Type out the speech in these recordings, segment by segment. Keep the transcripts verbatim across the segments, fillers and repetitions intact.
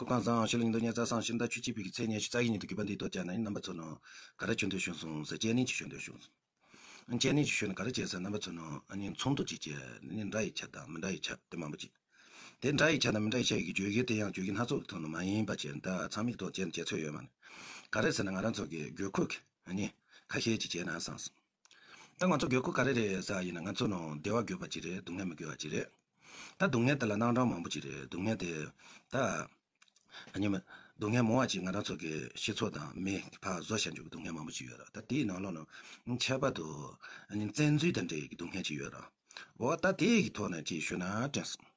སྐུ་ཁམས་བཟང་། ཕྱི་ལོ་ཉིས་སྟོང་ཉི་ཤུ་རྩ་གསུམ་ཕྱི་ཟླ་བཅུ་གཅིག་པའི་གི་ཚེས་ཉི་ཤུ་རྩ་བཞི་ཉིན་དུ་གུས་པ་འདིའི་ཐོག་བཅར་ན་ཡིན། རྣམ་པ་ཚོ་ནང་ག་རེ་བྱུང་འདོད་བྱུང་སོང་ཟེར། སྐྱེལ་ནས་ཅིག་བྱུང་འདོད་བྱུང་སོང་། སྐྱེལ་ནས་ཅིག་བྱུང་ནས་ག་རེ་བྱས་ཟེར། རྣམ་པ་ཚོ་ནང་ཨ་ནི་ཚོགས་འདུ་ཅིག་བྱས་ནས་འདྲ་ཡི་ཆ་དང་མི་འདྲ་ཡི་ཆ་དེ་མང་པོ་ཅིག་དེ་འདྲ་ཡི་ཆ་དང་མི་འདྲ་ཡི་ཆ་ཡི་གི་བརྗོད་གཞི་དེ་ཡང་བརྗོད་གཞི་སྣ་ཚོགས་ཀྱི་ཐོག་ནས་མ་ཡིན་པ་བྱས་ད་ཚང་མའི་ཐོག་བཅས་ནས་བྱས་ཚོད་ཡོད་མ་ནི། ག་རེ་ཟེར་ན་ང་རང་ཚོ་གི་དགོས་མཁོ་གི་ཨ་ནི་ཁ་ཤས་ཅིག་བྱས་ན་བསམ་སོང་། ད་ང་ཚོ་དགོས་མཁོ་ག་རེ་རེད་ཟེར་ཡིན་ན་ང་ཚོ་ནང་བདེ་བ་དགོས་པ་ཅིག་རེད། སྡུག་བསྔལ་མི་དགོས་པ་ཅིག་རེད། ད་སྡུག་བསྔལ་དེ་ལ་རྣམ་གྲངས་མང་པོ་ཅིག་རེད། སྡུག་བསྔལ་དེ་ད་ཨ་ནི་མ་སྡུག་བསྔལ་མང་བ་ཅིག་ང་རང་ཚོ་གི་སྤྱི་ཚོགས་དང་མི་ཕར་བཟོ་བྱ་འཇུག་གི་སྡུག་བསྔལ་མང་པོ་ཅིག་ཡོད་ར། ད་དེའི་ནང་ལོགས་ནང་ཁྱད་པར་དུ་ཨ་ནི་བཙན་འཛུལ་དང་འབྲེལ་གྱི་སྡུག་བསྔལ་ཅིག་ཡོད་ར། འོ་ད་དེའི་གི་ཐོག་ནས་ཅིག་ཞུ་ན་དྲན་སོང་།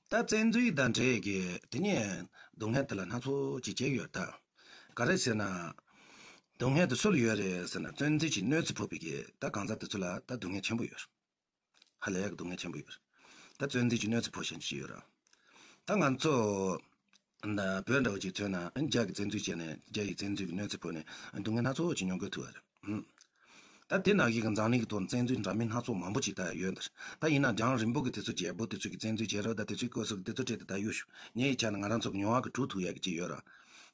ད་བཙན་འཛུལ་དང་འབྲེལ་གྱི་དེ་ནས་སྡུག་བསྔལ་དེ་ལ་སྣ་ཚོགས་ཅིག་བྱས་ཡོད་ད། ག་རེ་ཟེར་ན། སྡུག་བསྔལ་དེ་སུ་ལ་ཡོད་རེད་ཟེར་ན་བཙན་འཛུལ་གྱི་གནོད་འཚེ་ཕོག་པའི་གི་ད་གང་ཟག་དེ་ཚོ་ལ་ད་སྡུག་བསྔལ་ཆེན་པོ་ཡོད་རེད། ཧ་ལས་ཡག་སྡུག་བསྔལ་ཆེན་པོ་ཡོད་རེད། ད་བཙན་འཛུལ་གྱི་གནོད་འཚེ་ཕོག་བཞིན་ཅིག་ཡོད་ར། ད་ང་ཚོ་ན་བོད་འདྲ་བོ་ཅིག་མཚོན་ན་རྒྱ་གི་བཙན་འཛུལ་བྱས་ནས་རྒྱ་ཡི་བཙན་འཛུལ་གྱི་གནོད་འཚེ་ཕོག་ནས་སྡུག་བསྔལ་སྣ་ཚོགས་ཅིག་མྱོང་དགོས་ཐུག་པ་རེད། ཧུམ། ད་དེ་ནང་བཞིན་གྱི་འཛམ་གླིང་གི་ཐོག་བཙན་འཛུལ་འདྲ་མིན་སྣ་ཚོགས་མང་པོ་ཅིག་ད་ཡོད་འདིར། ད་ཡིན་ན་རྒྱང་རིང་པོ་གི་དེ་ཚོ་རྒྱལ་པོ་དེ་ཚོ་གི་བཙན་འཛུལ་བྱས་རོགས་ད་དེ་ཚོའི་སྐོར་སོགས་དེ་ཚོ་སྤྲད་དེ་ད་ཡོད་ཞུ། ངའི་ཆ་ནས་ང་རང་ཚོ་གི་མྱོང་བ་གི་གྲུབ་ཐུབ་ཡག་གི་ཅིག་ཡོད་ར།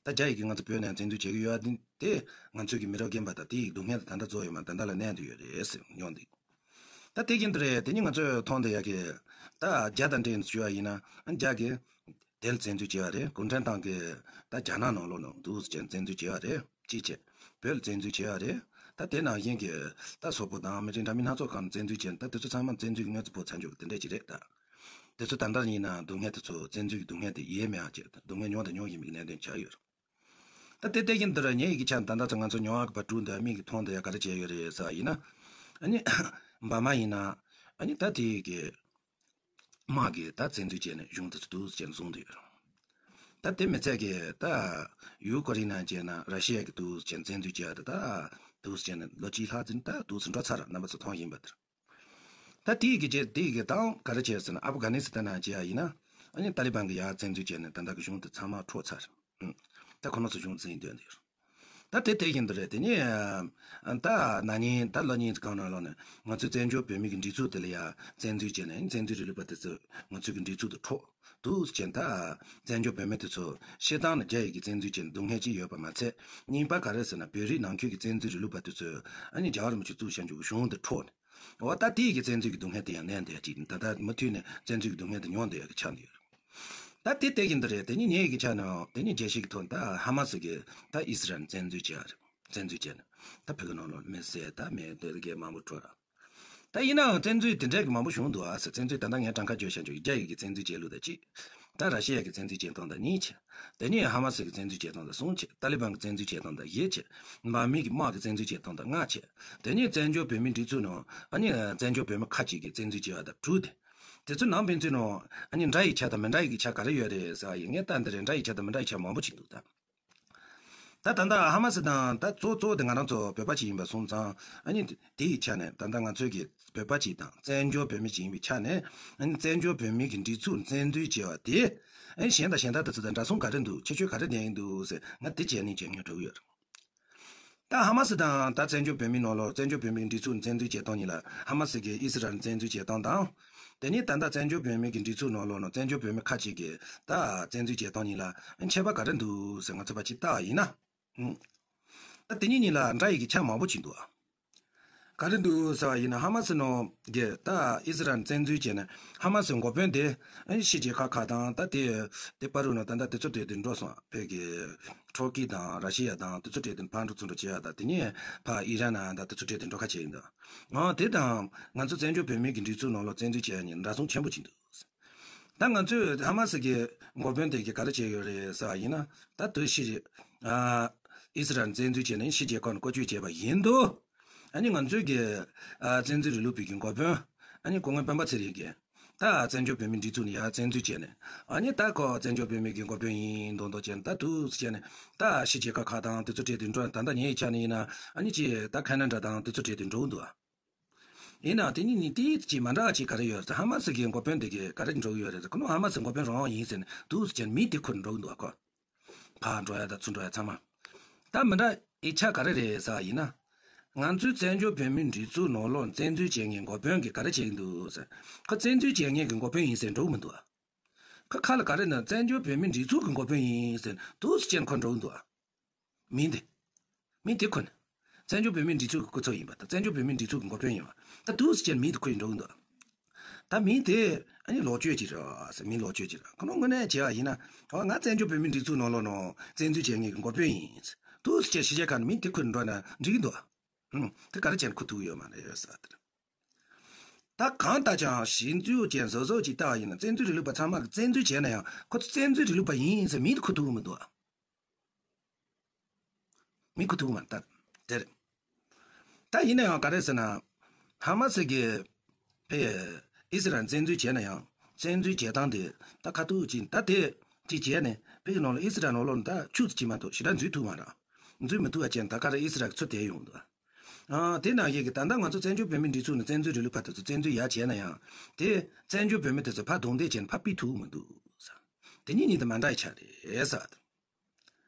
ད་རྒྱ་ཡི་གི་ང་ཚོ་བོད་ནས་བཙན་འཛུལ་བྱེད་གི་ཡོད་ཨ་དེ་དེ་ང་ཚོའི་གི་མི་རབས་རྒན་པ་དང་དེ་ཡི་སྡུག་བསྔལ་དེ་ད་ལྟ་ཚོ་ཡོད་མ་ད་ལྟ་ལ་གནས་འདུག་ཡོད་རེད་ཟེར་མྱོང་འདི། ད་དེ་བཞིན་དུ་རེད། དེ་ནི་ང་ཚོས་མཐོང་བསྡད་ཡག་གི་ད་རྒྱ་དང་འབྲེལ་ནས་ཞུ་བ་ཡིན་ན་རྒྱ་གི་དེ་ལ་བཙན་འཛུལ་བྱས་པ་རེད། གུང་ཁྲན་ཏང་གིས་ད་རྒྱ་ནག་ནང་ལོགས་ནང་འདུག་ཟེར་བཙན་འཛུལ་བྱས་པ་རེད། གཅིག་བྱས། བོད་ལ་བཙན་འཛུལ་བྱས་པ་རེད། ད་དེ་ནང་བཞིན་གྱི་ད་སོག་པོ་དང་མི་རིགས་འདྲ་མིན་སྣ་ཚོགས་ཁག་ནང་བཙན་འཛུལ་བྱས་ནས་ད་དེ་ཚོ་ཚང་མ་བཙན་འཛུལ་གྱི་གནོད་འཚེ་ཕོག་ཚར་འཇོག་གི་དེ་འདྲས་ཅིག་རེད་ད། དེ་ཚོ་ད་ལྟ་ཡིན་ན་སྡུག་བསྔལ་དེ་ཚོ་བཙན་འཛུལ་གྱི་སྡུག་བསྔལ་དེ་ཡལ་མེད་ཨ་ཅེ་སྡུག་བསྔལ་མྱོང་དང་མྱོང་བཞིན་པའི་གནད་དོན་ཆགས་ཡོད་རེད། ད་དེ་ལྟ་བཞིན་དུ་ར་ངེད་ཡི་གི་ཆ་ནས་ད་ལྟ་ཚོ་ང་ཚོ་མྱོང་བ་གི་བར་དྲུག་འདི་མིག་གིས་མཐོང་དང་ཡ་ག་རེ་བྱས་ཡོད་རེད་ཟེར་བ་ཡིན་ན། ཨ་ནི་འབར་མ་ཡིན་ན་ཨ་ནི་ད་དེ་གི་དམག་གིས་ད་བཙན་འཛུལ་བྱས་ནས་གཞུང་དེ་ཚོ་འདུག་སེ་བྱས་ནས་བཟུང་བསྡད་ཡོད་རེད། ད་དེ་མི་ཚད་ཀྱི་ད་ཡུ་ཀོ་རི་ན་བྱས་ན་ར་ཤི་ཡ་གིས་འདུག་སེ་བྱས་ནས་བཙན་འཛུལ་བྱས་ཏེ་ད་འདུག་སེ་བྱས་ནས་ལོ་གཅིག་ལྷག་ཙམ་ད་འདུག་སེ་འགྲོ་ཚར་ར་རྣམ་པ་ཚོ་མཐོང་བཞིན་པ་དེར། ད་དེའི་གི་རྗེས་དེའི་གི་དང་ག་རེ་བྱས་ཟེར་ན་ཨབ་གྷ་ནི་སི་ཐན་ན་བྱས་ཡ་ཡིན་ན་ཨ་ནི་ཏཱ་ལི་བན་གི་ཡར་བཙན་འཛུལ་བྱས་ནས་ད་ལྟ་གི་གཞུང་དེ་ཚང་མ་འཕྲོག་ཚར། ཨུམ། ད་ཁོ་རང་ཚོ་གཞུང་འཛིན་དོན་དེ་ཡོད། ད་དེ་དེ་བཞིན་དུ་རེད། དེ་ནས་ཨ་ད་ན་ནིང་ད་ལོ་གཉིས་ཀྱི་གོང་ནང་ལོགས་ནས་ང་ཚོའི་བཙན་བྱོལ་བོད་མི་གི་སྒྲིག་འཛུགས་དེ་ལ་ཡ་བཙན་འཛུལ་བྱས་ནས་བཙན་འཛུལ་རིང་ལུགས་པ་དེ་ཚོས་ང་ཚོའི་གི་སྒྲིག་འཛུགས་དེ་འཕྲོག་འདུག་ཟེར་ད་བཙན་བྱོལ་བོད་མི་དེ་ཚོ་སྤྱིར་བཏང་ནས་རྒྱ་ཡི་གི་བཙན་འཛུལ་བྱས་ནས་སྡུག་བསྔལ་ཅིག་ཡོད་པ་མ་ཚད་གཉིས་པ་ག་རེ་ཟེར་ན་བོད་རིགས་ནང་ཁུལ་གི་བཙན་འཛུལ་རིང་ལུགས་པ་དེ་ཚོས་ཨ་ནི་རྒྱལ་བ་རིན་པོ་ཆེ་བཙུགས་བཞག་རྒྱུ་གི་གཞུང་དེ་འཕྲོག་ནས། འོ་ད་དེ་ཡི་གི་བཙན་འཛུལ་གྱི་སྡུག་བསྔལ་དེ་ཡང་གནས་བསྡད་ཅིག་ད་ལྟ་མུ་མཐུད་ནས་བཙན་འཛུལ་གྱི་སྡུག་བསྔལ་དེ་མྱོང་བསྡད་ཡག་གི་ཆགས་བསྡད་ཡོད་རེད། ད་དེ་ལྟ་གིན་དུ་རེད། དེ་ནི་ངེད་ཀྱི་ཆ་ནས་དེ་ནི་རྒྱལ་སྤྱི་གི་ཐོག་ད་ཧ་མ་སི་གི་ད་ཨི་སི་རལ་བཙན་འཛུལ་བྱས་རེད། བཙན་འཛུལ་བྱས་ནས་ད་བོད་ཀྱི་ནང་ལོགས་མི་བསད་ད་མི་དེ་གའི་མང་པོ་འཕྲོག་ར། ད་ཡིན་ནའང་བཙན་འཛུལ་དེ་འདྲས་ཀྱི་མང་པོ་བྱུང་འདུག་ཨ་ཟེར། བཙན་འཛུལ་ད་ལྟ་ངས་གྲངས་ཀ་བརྗོད་བཞག་རྒྱུ་རྒྱ་ཡི་གི་བཙན་འཛུལ་བྱས་ལུགས་ད་གཅིག་ད་ར་ཤི་ཡ་གི་བཙན་འཛུལ་བྱས་སྟངས་ད་གཉིས་བྱས། དེ་ནས་ཧ་མ་སི་གི་བཙན་འཛུལ་བྱས་སྟངས་ད་གསུམ་བྱས། ཏཱ་ལི་བན་གི་བཙན་འཛུལ་བྱས་སྟངས་ད་བཞི་བྱས། འབར་མི་གི་དམག་གི་བཙན་འཛུལ་བྱས་སྟངས་ད་ལྔ་བྱས། དེ་ནས་བཙན་བྱོལ་བོད་མིའི་སྒྲིག་འཛུགས་ནང་ཨ་ནི་བཙན་བྱོལ་བོད་མི་ཁ་ཅིག་གིས་བཙན་འཛུལ་བྱས་པ་དང་དྲུག་དེ། དེ་ཚོ་ནང་ཕན་ཚུན་ནང་ཨ་ནི་འདྲ་ཡི་ཆ་དང་མི་འདྲ་ཡི་གི་ཆ་ག་རེ་ཡོད་རེད་ཟེར་བ་ཡིན་ངས་ལྟ་འདི་རེད། འདྲ་ཡི་ཆ་དང་མི་འདྲ་ཡི་ཆ་མང་པོ་ཅིག་འདུག་ད། ད་ད་ལྟ་ཧ་མ་སི་དང་ད་གཙོ་གཙོ་དེ་ང་རང་ཚོ་བོད་པ་ཅིག་ཡིན་པ་སོང་ཙང་ཨ་ནི་དེ་ཡི་ཆ་ནས་ད་ལྟ་ང་ཚོའི་གི་བོད་པ་ཅིག་དང་བཙན་བྱོལ་བོད་མི་ཅིག་ཡིན་པའི་ཆ་ནས་ཨ་ནི་བཙན་བྱོལ་བོད་མི་གི་སྒྲིག་འཛུགས་བཙན་འཛུལ་བྱས་པ་དེ་ཨ་ནི་གཞན་དང་གཞན་དག་དེ་ཚོ་དང་འདྲ་མཚུངས་ག་རེ་འདུག་ཁྱད་ཆོས་ག་རེ་ལྡན་ཡིན་འདུག་ཟེར་ང་དེ་བྱས་ནས་བྱས་ཉོ་འགྲོ་གི་ཡོད་རེད། ད་ཧ་མ་སི་དང་ད་བཙན་བྱོལ་བོད་མིའི་ནང་ལོགས་བཙན་བྱོལ་བོད་མིའི་སྒྲིག་འཛུགས་བཙན་འཛུལ་བྱས་སྟངས་གཉིས་ལ་ཧ་མ་སི་གིས་ཨི་སི་རལ་བཙན་འཛུལ་བྱས་སྟངས་དང་། དེ་ནས་ད་ལྟ་བཙན་བྱོལ་བོད་མིའི་གི་སྒྲིག་འཛུགས་ནང་ལོགས་ནང་བཙན་བྱོལ་བོད་མི་ཁ་ཅིག་གིས་ད་བཙན་འཛུལ་བྱས་སྟངས་གཉིས་ལ་ཁྱད་པར་ག་རེ་འདུག་ཟེར་ང་ཚོ་ཕར་ཅིག་ལྟ་བ་ཡིན་ན། ཨང་། ད་དེ་གཉིས་གཉིས་ལ་འདྲ་ཡི་གི་ཆ་མང་པོ་ཅིག་འདུག་ཨ། ག་རེ་འདུག་ཟེར་བ་ཡིན་ན་ཧ་མ་སི་ནང་གི་ད་ཨི་སི་རལ་བཙན་འཛུལ་བྱས་ནས་ཧ་མ་སི་འགོ་དཔོན་དེ་ཕྱི་རྒྱལ་ཁག་ཁག་དང་ད་དེ་དེ་པ་རུ་ནང་ད་ད་དེ་ཚོ་དེ་དེ་འགྲོ་སོང་བོད་ཀྱི་ཊོར་ཀི་དང་ར་ཤི་ཡ་དང་དེ་ཚོ་དེ་དེ་ཕར་འགྲོ་ཚུར་འགྲོ་བྱས་ཡ་ད་དེ་ནས་ཕར་ཨི་རན་ན་ད་དེ་ཚོ་དེ་དེ་འགྲོ་ཁ་བྱས་ཡིན་ད། ཨང་དེ་དང་ང་ཚོ་བཙན་བྱོལ་བོད་མིའི་གི་སྒྲིག་འཛུགས་ནང་ལོགས་བཙན་འཛུལ་བྱས་ཡ་གཉིས་འདྲ་མཚུངས་ཆེན་པོ་ཅིག་འདུག་ད་ང་ཚོས་ཧ་མ་སི་གི་འགོ་དཔོན་དེ་གིས་ག་རེ་བྱས་ཡོད་རེད་ཟེར་བ་ཡིན་ན་ད་དུས་ཕྱིར་ཨ་ཨི་སི་རལ་བཙན་འཛུལ་བྱས་ནས་ཕྱི་རྒྱལ་ཁག་ནས་བཀོལ་སྤྱོད་བྱས་པ་ཡིན་དུས་ཨ་ནི་ང་ཚོའི་གི་ཨ་བཙན་འཛུལ་རིང་ལུགས་པའི་གི་འགོ་དཔོན་ཨ་ནི་སྐུ་ངོ་སྤེན་པ་ཚེ་རིང་གིས་ད་བཙན་བྱོལ་བོད་མིའི་སྒྲིག་འཛུགས་ནས་ཡར་བཙན་འཛུལ་བྱས་ནས་ཨ་ནི་ད་ཁོ་བཙན་བྱོལ་བོད་མིའི་གི་འགོ་དཔོན་ཡིན་མདོག་མདོག་བྱས་ནས་ད་དུས་བྱས་ནས་ད་ཕྱི་རྒྱལ་ཁག་ཁག་དང་དེ་ཚོ་བྲལ་ཏེ་འགྲོ་ད་ལྟ་ངའི་ཆ་ནས་ཡིན་ན་ཨ་ནི་ཅི་ད་ཁ་ན་ཌ་དང་དེ་ཚོ་བྲལ་ཏེ་འགྲོ་གི་འདུག་ཨ། ཡིན་ནའང་དེ་གཉིས་ནི་ཏིག་ཙམ་མ་འདྲ་བ་ཅིག་ག་རེ་ཡོད་རེད་ཟེར། ཧ་མ་སི་གི་འགོ་དཔོན་དེ་གིས་ག་རེ་འགྲོ་གི་ཡོད་རེད་ཟེར། ཁོ་ནོ་ཧ་མ་སི་འགོ་དཔོན་རང་ཡིན་ཟེར་ནས་འདུག་ཟེར་མི་དེ་ཁུར་འགྲོ་གི་འདུག་ཨ། ཁོ་ཕར་འགྲོ་ཡ་དང་ཚུར་འགྲོ་ཡ་ཚང་མ། ད་མི་འདྲ་ཡི་ཆ་ག་རེ་རེད་ཟེར་བ་ཡིན་ན། ང་ཚོའི་བཙན་བྱོལ་བོད་མིའི་སྒྲིག་འཛུགས་ནང་ལོགས་བཙན་འཛུལ་བྱེད་མཁན་འགོ་དཔོན་གྱིས་ག་རེ་བྱེད་ཀྱི་འདུག་ཟེར། ཁོ་བཙན་འཛུལ་བྱེད་མཁན་གྱི་འགོ་དཔོན་ཡིན་ཟེར་འགྲོ་གི་མི་འདུག་ཨ། ད་ཁ་ལ་ག་རེ་ན་བཙན་བྱོལ་བོད་མིའི་སྒྲིག་འཛུགས་ཀྱི་འགོ་དཔོན་ཡིན་ཟེར་འདུག་སེ་བྱས་ཁོ་འགྲོ་གི་འདུག་ཨ། མིང་དེ། མིང་དེ་ཁོ་ནི། བཙན་བྱོལ་བོད་མིའི་སྒྲིག་འཛུགས་ཀྱི་སྐུ་ཚབ་ཡིན་པ་དང་བཙན་བྱོལ་བོད་མིའི་སྒྲིག་འཛུགས་ཀྱི་འགོ་དཔོན་ཡིན་པ་ད་འདུག་སེ་བྱས་མིང་དེ་ཁོ་ཡིན་འགྲོ་གི་འདུག་ཨ། ད་མིང་དེ་ཨ་ནི་ལོག་སྤྱོད་ཅིག་རེད་ཟེར། མིང་ལོག་སྤྱོད་ཅིག་རེད། ཁོ་ནོ་དངོས་གནས་བྱས་པ་ཡིན་ན་ཨ་ང་བཙན་བྱོལ་བོད་མིའི་སྒྲིག་འཛུགས་ནང་ལོགས་ནང་བཙན་འཛུལ་བྱས་མཁན་གྱི་འགོ་དཔོན་ཡིན་འདུག་སེ་བྱས་ཕྱི་རྒྱལ་ཁག་ནས་མིང་དེ་ཁོ་ཡིན་འགྲོ་ན་འགྲིག་གི་འདུག་ཨ། ཧུམ། དེ་ག་རེ་བྱས་ནས་ཁོ་ཐུག་ཡོད་མ་རེད་ཟེར་བ་དེ་རེད། ད་གང་ལྟར་ཀྱང་གཞི་འཛུགས་ཅན་བཟོ་བཟོ་ཅིག་ལྟ་བ་ཡིན་ན་བཙན་འཛུལ་རིང་ལུགས་པ་ཚང་མ་གིས་བཙན་འཛུལ་བྱས་ན་ཡང་ཁོ་ཚོ་བཙན་འཛུལ་རིང་ལུགས་པ་ཡིན་ཟེར་མིང་དུ་ཁུར་ཐུབ་ཀྱི་མི་འདུག་ཨ། མིང་ཁུར་ཐུབ་ཀྱི་མ་རེད་ད། དེ་རེད། ད་ཡིན་ན་ཡང་ག་རེ་ཟེར་ན། ཧ་མ་སི་གིས་ཕེ་ཨི་སི་རལ་བཙན་འཛུལ་བྱས་ན་ཡང་བཙན་འཛུལ་བྱེད་སྟངས་དེ་ད་ཁ་ཐུག་ཅིག་ད་དེ་ཅིག་བྱས་ནས་ཕེ་གི་ནང་ལ་ཨི་སི་རལ་ནང་ལོགས་ནས་ད་ཆུ་ཚོད་ཅིག་མ་གཏོགས་ཞེ་དྲག་འཛུལ་ཐུབ་མ་རེད། འཛུལ་མི་ཐུབ་པ་བྱས་ནས་ད་ག་རེ་ཨི་སི་རལ་གྱི་ཚུར་དེད་ཡོང་འདུག་ཨ། དེ་ནང་བཞིན་གྱི་ད་ལྟ་ང་ཚོ་བཙན་བྱོལ་བོད་མིའི་སྒྲིག་འཛུགས་ནས་བཙན་འཛུལ་རིང་ལུགས་པ་དེ་ཚོ་བཙན་འཛུལ་ཡར་བྱས་ན་ཡང་དེ་བཙན་བྱོལ་བོད་མི་དེ་ཚོ་ཕར་རྡུང་རྡེག་བྱས་ནས་ཕར་ཕུད་ཐུབ་མི་འདུག་ཟེར། དེ་གཉིས་གཉིས་དེ་མ་འདྲ་བའི་ཆ་རེད་ཟེར་བ་དང་།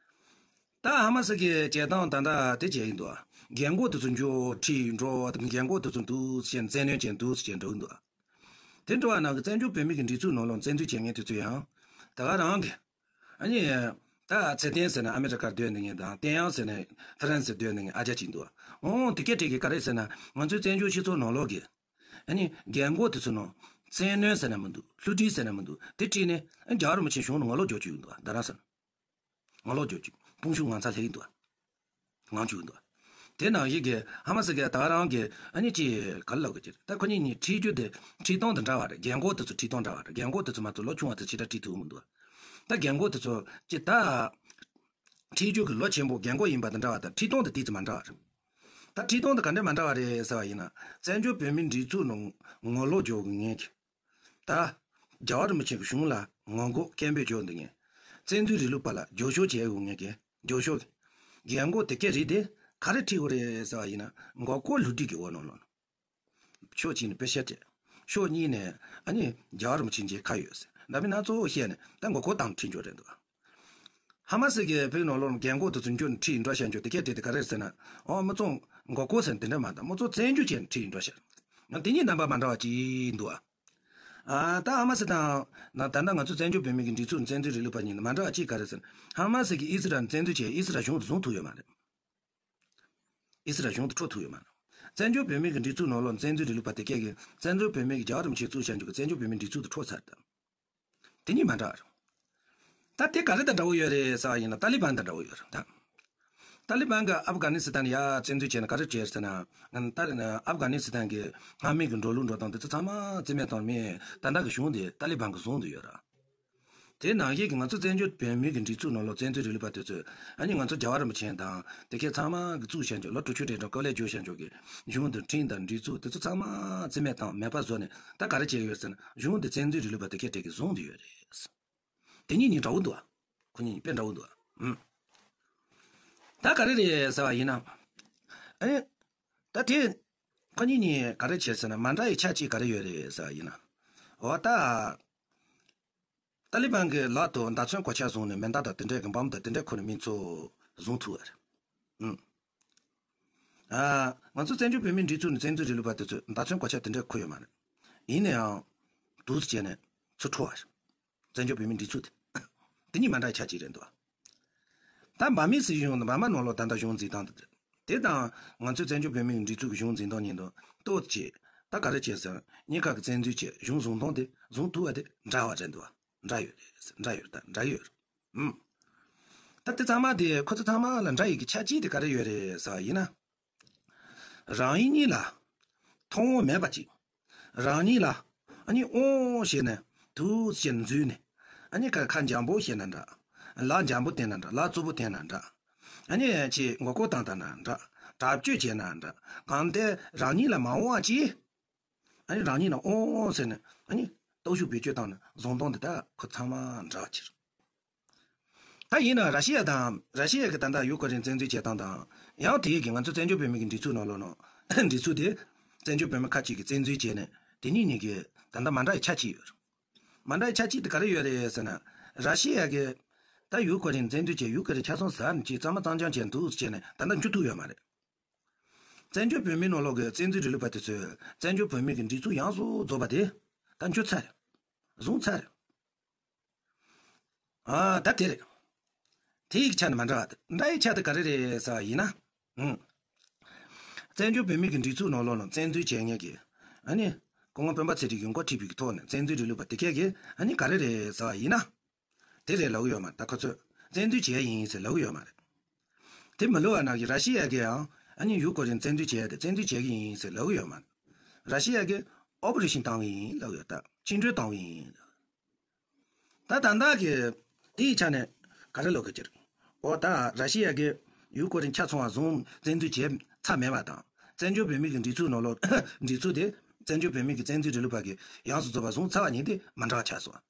ད་ཧ་མ་སི་གི་བྱེད་སྟངས་ད་ལྟ་དེ་བྱས་ཡིན་འདུག་ཨ། རྒན་གོག་དེ་ཚོ་འགྱོ་ཁྲིད་འགྲོ་བ་དང་རྒན་གོག་དེ་ཚོ་འདུག་སེ་བྱས་ནས་བཙན་གནོན་བྱས་འདུག་སེ་བྱས་འགྲོ་གི་འདུག་ཨ། དེ་འགྲོ་བ་ནང་གི་བཙན་བྱོལ་བོད་མི་གི་སྒྲིག་འཛུགས་ནང་ལོགས་བཙན་འཛུལ་བྱེད་མཁན་དེ་ཚོ་ཡང་ད་ག་རང་གི། ཨ་ནི། ད་ཚེ་བརྟན་ཟེར་ན་ཨ་མི་རི་ཀར་སྡོད་ནི་ངེས་དང་བསྟན་དབྱངས་ཟེར་ན་ཧྥ་རན་སི་སྡོད་ནི་ངེས་ཨ་ཅག་ཅིག་འདུག་ཨོ་དེ་སྐད་དྲིས་གི་ག་རེ་ཟེར་ན་ང་ཚོའི་བཙན་བྱོལ་སྤྱི་ཚོགས་ནང་ལོགས་ཀྱི། ཨ་ནི་རྒན་གོག་དེ་ཚོ་ནང་བཙན་གནོན་ཟེར་ན་མི་འདུག་བསླུ་བྲིད་ཟེར་ན་མི་འདུག་དེ་བྲིས་ནས་ཨ་རྒྱལ་བ་རིན་པོ་ཆེ་གཞུང་ལ་ངོ་ལོག་རྒྱག་རྒྱུ་ཡིན་འདུག་ད་རང་ཟེར་ན། ངོ་ལོག་རྒྱག་རྒྱུ་དཔུང་ཤུགས་ངང་ཚ་སླེབས་ཡིན་འདུག་ངང་བཅུག་འདུག་དེ་ནང་བཞིན་གྱི་ཧ་མ་སི་གི་ད་རང་གི་ཨ་ནི་ཅི་ག་ལ་ལབ་དགོས་ཀྱི་རེད། ད་ཁོ་གཉིས་གཉིས་ཁྲིད་རྒྱུ་དེ་ཁྲིད་སྟངས་དེ་འདྲ་བ་རེད། རྒན་གོག་དེ་ཚོ་ཁྲིད་སྟངས་འདྲ་བ་རེད། རྒན་གོག་དེ་ཚོ་མ་གཏོགས་ལོ་ཆུང་བ་དེ་ཅི་འདྲ་ཁྲིད་ཐུབ་མི་འདུག་ད་རྒན་གོག་དེ་ཚོ་ཅི་ད་ཁྲིད་རྒྱུ་གི་ལོ་ཆེན་པོ་རྒན་གོག་ཡིན་པ་དེ་འདྲ་བ་དང་ཁྲིད་སྟངས་དེ་ཏོག་ཙམ་མ་འདྲ་བ་རེད། ད་ཁྲིད་སྟངས་དེ་ག་འདྲ་མ་འདྲ་བ་རེད་ཟེར་བ་ཡིན་ན་བཙན་བྱོལ་བོད་མིའི་སྒྲིག་འཛུགས་ནང་ངོ་ལོག་རྒྱག་དགོས་ངེས་ཀྱི། ད། རྒྱལ་བ་རིན་པོ་ཆེ་གི་གཞུང་ལ་ངོ་རྒོལ་སྐད་འབོད་བྱས་འདུག་ངེས། བཙན་འཛུལ་རིང་ལུགས་པ་ལ་རྒྱབ་སྐྱོར་བྱས་ཡོད་ངེས་ཀྱི་རྒྱབ་སྐྱོར་གྱི། རྒན་གོག་དེ་སྐད་རིགས་དེ་ག་རེ་ཁྲིད་དགོས་རེད་ཟེར་བ་ཡིན་ན་མགོ་སྐོར་བསླུ་བྲིད་ཀྱི་འོག་ནང་ལོགས་ཕྱོགས་གཅིག་ནས་དཔེ་བཤད་སྤྲད། ཕྱོགས་གཉིས་ནས་ཨ་ནི་རྒྱལ་བ་རིན་པོ་ཆེ་མཇལ་ཁ་ཡོད་ཟེར་འདྲ་མིན་སྣ་ཚོགས་བཤད་ནས་ད་མགོ་སྐོར་བཏང་ཁྲིད་འགྱོ་རེད་འདུག་ཧ་མ་སི་གི་བོད་ནང་ལོགས་རྒན་གོག་དེ་ཚོ་འགྱོ་ནས་ཁྲིད་འགྲོ་བྱ་འགྱོ་དེ་སྐད་དེ་དེ་ག་རེ་རེད་ཟེར་ན་ཨོ་མི་ཚོ་མགོ་སྐོར་ཟེར་དེ་འདྲ་མ་གཏོགས་མི་ཚོ་བཙན་བྱོལ་བྱས་ནས་ཁྲིད་འགྲོ་བྱ། ཡང་དེ་གཉིས་རྣམ་པ་མ་འདྲ་བ་ཅིག་འདུག་ཨ། ཨ་ད་ཨ་མ་སི་དང་ན་ད་ལྟ་ང་ཚོ་བཙན་བྱོལ་བོད་མི་གི་སྒྲིག་འཛུགས་བཙན་འཛུལ་རིང་ལུགས་པ་གཉིས་ནི་མ་འདྲ་བ་ཅིག་ག་རེ་ཟེར་ན་ཧ་མ་སི་གི་ཨི་སི་རལ་བཙན་འཛུལ་བྱས་ཨི་སི་རལ་གཞུང་དུ་བཟུང་ཐུབ་ཡོད་མ་རེད། ཨི་སི་རལ་གཞུང་དུ་འཕྲོད་ཐུབ་ཡོད་མ་རེད། བཙན་བྱོལ་བོད་མི་གི་སྒྲིག་འཛུགས་ནང་ལོགས་བཙན་འཛུལ་རིང་ལུགས་པ་དེ་སྐད་ཀྱི་བཙན་བྱོལ་བོད་མི་གི་རྒྱལ་བ་རིན་པོ་ཆེས་བཙུགས་བྱ་འཇུག་གི་བཙན་བྱོལ་བོད་མི་སྒྲིག་འཛུགས་དུ་འཕྲོད་ཚར་དང་། དེ་གཉིས་མ་འདྲ་བ་རེད། ད་དེ་ག་རེ་དང་འདྲ་བོ་ཡོད་རེད་ཟེར་བ་ཡིན་ན་ཏཱ་ལི་བན་དང་འདྲ་བོ་ཡོད་རེད་ད། ཏཱ་ལི་བན་གྱིས་ཨབ་གྷ་ནི་སི་ཐན་ཡར་བཙན་འཛུལ་བྱས་ནས་ག་རེ་བྱས་ཟེར་ན། ད་ཨབ་གྷ་ནི་སི་ཐན་གྱི་སྔ་མའི་གི་འགྲོ་ལུགས་འགྲོ་སྟངས་དེ་ཚོ་ཚང་མ་རྩིས་མེད་བཏང་མེད་ད་ལྟ་གི་གཞུང་དེ་ཏཱ་ལི་བན་གྱིས་བཟུང་དུ་ཡོད་རེད། དེ་ནང་བཞིན་གྱི་ང་ཚོ་བཙན་བྱོལ་བོད་མིའི་གི་སྒྲིག་འཛུགས་ནང་ལོགས་བཙན་འཛུལ་རིང་ལུགས་པ་དེ་ཚོས་ཨ་ནི་ང་ཚོ་རྒྱལ་བ་རིན་པོ་ཆེ་དང་དེ་གའི་ཚང་མ་གི་བཙུགས་བྱས་འཇོག་ལོ་དྲུག་ཅུ་རེ་གྲངས་སྐུ་ལས་བསྐྱོན་བྱས་འཇོག་གི་གཞུང་དང་ཁྲིམས་དང་སྒྲིག་འཛུགས་དེ་ཚོ་ཚང་མ་རྩིས་མེད་བཏང་མེད་པ་བཟོས་ནས་ད་ག་རེ་བྱས་ཡོད་ཟེར་ན་གཞུང་དེ་བཙན་འཛུལ་རིང་ལུགས་པ་དེ་གའི་གྲས་ཀྱིས་བཟུང་དུ་ཡོད་རེད། དེ་གཉིས་གཉིས་འདྲ་བོ་འདུག་ཨ། ཁོ་གཉིས་གཉིས་དཔེ་འདྲ་བོ་འདུག་ཨ། ཨུམ། ད་ག་རེ་རེད་ཟེར་བ་ཡིན་ན། ཨེ། ད་དེ། ཁོ་གཉིས་གཉིས་ག་རེ་བྱས་ཟེར་ན་མ་འདྲ་བའི་ཆ་གཅིག་ག་རེ་ཡོད་རེད་ཟེར་བ་ཡིན་ན། འོ་ད། ཏཱ་ལི་བན་གྱི་ལག་ཏུ་མདའ་མཚོན་གོ་ཆ་བཟུང་ནས་མེ་མདའ་དང་དེ་འདྲའི་གི་འབམ་དང་དེ་འདྲའི་ཁོ་ནས་མི་ཚོ་བཟུང་ཐུབ་པ་རེད། ཨུམ། ཨ། ང་ཚོ་བཙན་བྱོལ་བོད་མིའི་སྒྲིག་འཛུགས་ནས་བཙན་འཛུལ་རིང་ལུགས་པ་དེ་ཚོས་མདའ་མཚོན་གོ་ཆ་དེ་འདྲ་ཁུར་ཡོད་མ་རེད། ཡིན་ན་ཡང་། འདུག་སེ་བྱས་ནས་ཚུར་འཕྲོ་བ་རེད། བཙན་བྱོལ་བོད་མིའི་སྒྲིག་འཛུགས་དེ། དེ་གཉིས་མ་འདྲ་བའི་ཆ་གཅིག་རེད་འདུག་ད་འབར་མའི་སྲིད་གཞུང་དང་འབར་མ་ནང་ལོགས་ད་ལྟ་གཞུང་འཛིན་སྟངས་དེ། དེ་དང་ང་ཚོའི་བཙན་བྱོལ་བོད་མིའི་སྒྲིག་འཛུགས་ཀྱི་གཞུང་འཛིན་སྟངས་གཉིས་འདུག་ཏོག་ཙམ། ད་ག་རེ་བྱས་ཟེར་ན་གཉིས་ཀ་གི་བཙན་འཛུལ་བྱས་གཞུང་བཟུང་སྟངས་དེ་བཟུང་ཐུབ་པ་དེ་འདྲ་བ་རེད་འདུག་འདྲ་ཡོད་རེད། འདྲ་ཡོད་ད་འདྲ་ཡོད་རེད། ཨུམ། ད་དེ་ཚང་མ་དེ་ཁོ་ཚོ་ཚང་མ་ལ་འདྲ་ཡོད་ཀྱི་ཆ་གཅིག་དེ་ག་རེ་ཡོད་རེད་ཟེར་བ་ཡིན་ན། རང་ཉིད་ལ་མཐོང་བ་མེད་པ་ཅིག་རང་ཉིད་ལ་ཨ་ནི་ཨོང་ཞེས་ནས་དུག་ཅེས་འཛུལ་ནས་ཨ་ནི་ཁ་ཁ་འཇམ་པོ་བྱས་ན་འདྲ། ལག་འཇམ་པོ་བསྟན་ན་འདྲ། ལག་རྩུབ་པོ་བསྟན་ན་འདྲ། ཨ་ནི་ཅི་མགོ་སྐོར་བཏང་བཏང་ན་འདྲ། དྲག་སྤྱོད་བྱས་ན་འདྲ། གང་ལྟར་རང་ཉིད་ལ་མ་འོང་བ་ཅིག་ཨ་ནི་རང་ཉིད་ལ་ཨོང་ཟེར་ནས་ཨ་ནི་སྟོབས་ཤུགས་བེད་སྤྱོད་བཏང་ནས་བཟུང་སྟངས་འདི་དག་ཁོ་ཚང་མ་འདྲ་བ་ཕྱིར། ད་ཡིན་ན་ར་ཤི་ཡ་དང་ར་ཤི་ཡ་གི་ད་ལྟ་ཡུ་ཀེ་རེན་བཙན་འཛུལ་བྱེད་སྟངས་དང་ཡང་དེའི་གི་ང་ཚོ་བཙན་བྱོལ་བོད་མི་གི་སྒྲིག་འཛུགས་ནང་ལོགས་ནང་སྒྲིག་འཛུགས་དེ་བཙན་བྱོལ་བོད་མི་ཁ་ཅིག་གི་བཙན་འཛུལ་བྱས་ནས་དེ་གཉིས་གཉིས་ཀྱི་ད་ལྟ་མ་འདྲ་བའི་ཆ་གཅིག་ཡོད་རེད། མ་འདྲ་བའི་ཆ་གཅིག་དེ་ག་རེ་ཡོད་རེད་ཟེར་ན་ར་ཤི་ཡ་གི་ད་ཡུ་ཀེ་རེན་བཙན་འཛུལ་བྱས་ཡུ་ཀེ་རེན་ཆ་ཚང་ཟ་ནས་ཅིག་གཙང་མ་གཙང་རྐྱང་བྱས་འདུག་བྱས་ནས་ད་ལྟ་འཇུ་ཐུབ་ཡོད་མ་རེད། བཙན་བྱོལ་བོད་མིའི་ནང་ལོགས་ཀྱི་བཙན་འཛུལ་རིང་ལུགས་པ་དེ་ཚོས་བཙན་བྱོལ་བོད་མི་གི་སྒྲིག་འཛུགས་ཡོངས་སུ་རྫོགས་པ་དེ་ད་འཇུ་ཚར་རེད། བཟུང་ཚར་རེད། ཨ་ད་དེ་རེད། དེ་ཡི་ཆ་ནས་མ་འདྲ་བ་དེ་འདྲ་ཡི་ཆ་དེ་ག་རེ་རེད་ཟེར་བ་ཡིན་ན། ཨུམ། བཙན་བྱོལ་བོད་མིའི་གི་སྒྲིག་འཛུགས་ནང་ལོགས་ལ་བཙན་འཛུལ་བྱེད་མཁན་གྱི། ཨ་ནི། སྐུ་ངོ་སྤེན་པ་ཚེ་རིང་གིས་འགོ་ཁྲིད་པའི་གི་ཐོག་ནས་བཙན་འཛུལ་རེད་ལུགས་པ་དེ་གས་ཀྱི་ཨ་ནི་ག་རེ་རེད་ཟེར་བ་ཡིན་ན། དེ་རེད་ལབ་ཡོད་མ་རེད། ད་ཁོ་ཚོས་བཙན་འཛུལ་བྱས་ཡིན་ཟེར་ལབ་ཡོད་མ་རེད། དེ་མི་ལབ་པ་ནང་གི་ར་ཤི་ཡ་གིས་ཡང་ཨ་ནི་ཡུ་ཀེ་རེན་བཙན་འཛུལ་བྱས་ཏེ་བཙན་འཛུལ་བྱེད་ཀྱི་ཡིན་ཟེར་ལབ་ཡོད་མ་རེད། ར་ཤི་ཡ་གིས་ཨོ་པ་རེ་ཤིན་བཏང་གི་ཡིན་ལབ་ཡོད། ད་བཅིངས་འགྲོལ་བཏང་གི་ཡིན། ད་ད་ལྟ་གི་དེའི་ཆ་ནས་ག་རེ་ལབ་དགོས་ཀྱི་རེད། འོ་ད་ར་ཤི་ཡ་གིས་ཡུ་ཀེ་རེན་ཆ་ཚང་བ་བཟུང་བཙན་འཛུལ་བྱས་ཚར་མེད་པ་དང་། བཙན་བྱོལ་བོད་མིའི་གི་སྒྲིག་འཛུགས་ནང་ལོགས་སྒྲིག་འཛུགས་དེ་བཙན་བྱོལ་བོད་མིའི་གི་བཙན་འཛུལ་རེད་ལུགས་པ་གི་ཡོངས་སུ་རྫོགས་པ་བཟུང་ཚར་བ་ཡིན་ཏེ་མ་འདྲ་བ་ཆགས་སོང་།